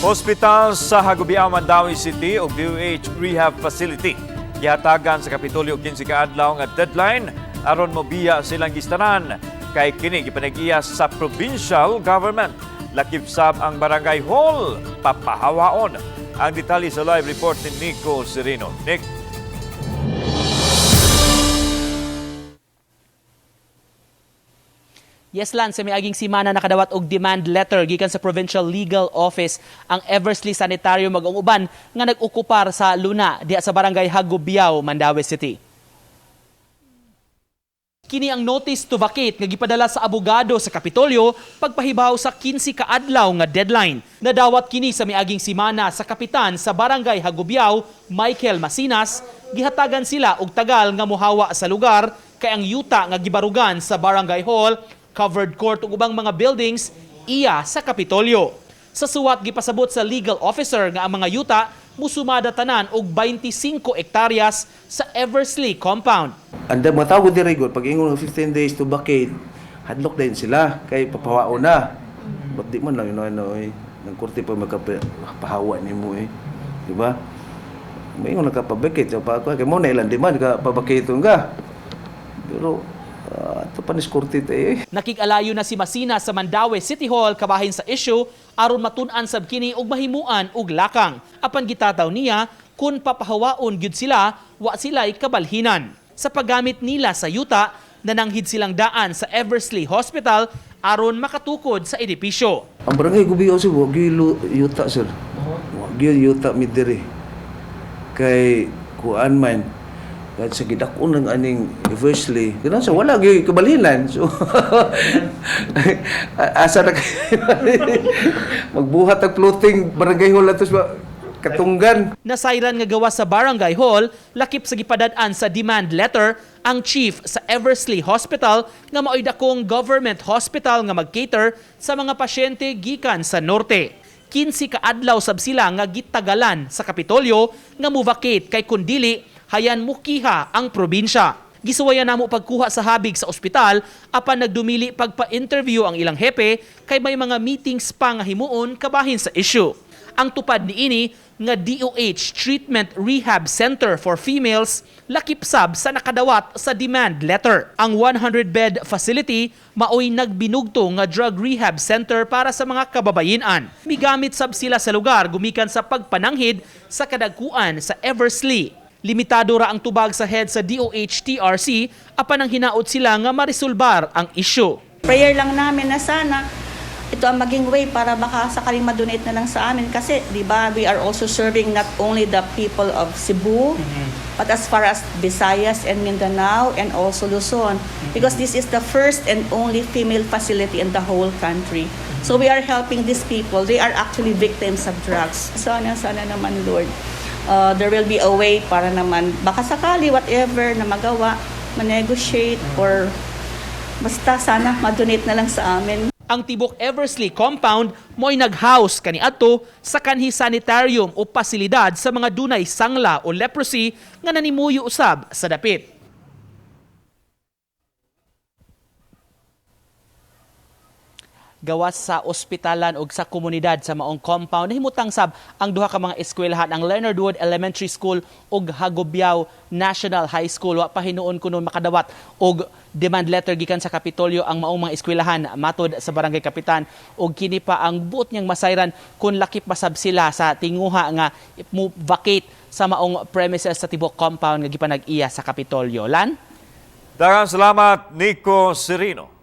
Hospital sa Hagobiao, Mandaue City ug DOH Rehab Facility gihatagan sa Kapitolyo og 15 ka adlaw nga deadline aron mobiya silang gistaran kay kini gipanag-iya sa provincial government. Lakip sab ang barangay hall papahawaon. Ang detalye sa live report ni Nico Sereno. Nick. Yes, Lan, sa miaging simana nakadawat og demand letter gikan sa Provincial Legal Office ang Eversley Sanitarium ug ang uban nga nag-okupar sa Luna diha sa Barangay Hagobiao, Mandaue City. Kini ang notice to vacate nga gipadala sa abogado sa Kapitolyo pagpahibaw sa 15 ka adlaw nga deadline. Nadawat kini sa miaging simana sa kapitan sa Barangay Hagobiao, Michael Masinas, gihatagan sila og tagal nga mohawa sa lugar kay ang yuta nga gibarugan sa Barangay Hall, covered court ug ubang mga buildings iya sa Kapitolyo. Sa suwat gipasabot sa legal officer nga ang mga yuta musumada tanan og 25 hektaryas sa Eversley compound. Anda matawag diri gud pag ingon nga 15 days to vacate, hadlok din sila kay papawaon na. But di man lang yun, ano eh. Nang korte pa makapahawa nimo eh. Di ba? Maingon na ka pa-vacate sa pa kay mo na ilang demand ka pa-vacate ka. Pero ato pa ni korte tayo eh. Nakig-alayo na si Masina sa Mandaue City Hall kabahin sa issue aron matun-an sab kini og mahimuan og lakang. Apan gitataw niya kun papahawaon gyud sila, wa sila'y kabalhinan. Sa paggamit nila sa yuta, nananghid silang daan sa Eversley Hospital aron makatukod sa edipisyo. Ang barangay Gubio sir, wa gyud yuta sir. Wa gyud yuta mi diri. Kay kuan man kahit sa gidakon ng aning Eversley, ganun sa wala gyud kabalinan. So asa na kay magbuhat ang floating barangay hall ato sa katunggan. Nasayran nga gawa sa Barangay Hall, lakip sa gipadad-an sa demand letter ang chief sa Eversley Hospital nga maoy dakong government hospital nga mag-cater sa mga pasyente gikan sa norte. 15 ka adlaw sab sila nga gitagalan sa Kapitolyo nga mo-vacate kay kundili hayan mukiha ang probinsya. Gisuwayan namo pagkuha sa habig sa ospital apan nagdumili pagpa-interview ang ilang hepe kay may mga meetings pa nga himuon kabahin sa issue. Ang tupad niini nga DOH Treatment Rehab Center for Females lakip sab sa nakadawat sa demand letter. Ang 100-bed facility maoy nagbinugto nga drug rehab center para sa mga kababayenan. Migamit sab sila sa lugar gumikan sa pagpananghid sa kadagkuan sa Eversley. Limitado ra ang tubag sa head sa DOH-TRC apan ang hinaot sila nga maresolbar ang issue. Prayer lang namin na sana ito ang maging way para baka sakaling madonate na lang sa amin kasi 'di ba we are also serving not only the people of Cebu but as far as Visayas and Mindanao and also Luzon because this is the first and only female facility in the whole country. So we are helping these people. They are actually victims of drugs. Sana sana naman, Lord, there will be a way para naman baka sakali whatever na magawa, ma-negotiate or basta sana madonate na lang sa amin. Ang tibok Eversley compound mo'y nag-house kaniadto sa kanhi sanitarium o pasilidad sa mga dunay sangla o leprosy nga nanimuyo usab sa dapit. Gawas sa ospitalan ug sa komunidad sa maong compound, nahimutang sab ang duha ka mga eskwelahan, ang Leonard Wood Elementary School ug Hagobiao National High School. Wa pa hinuon kuno makadawat og demand letter gikan sa Kapitolyo ang maong mga eskwelahan matod sa barangay kapitan, ug kini pa ang buot niyang masayran kun lakip masab sila sa tinguha nga mo vacate sa maong premises sa tibok compound nga gipanag-iya sa Kapitolyo. Lan? Daghang salamat, Nico Sereno.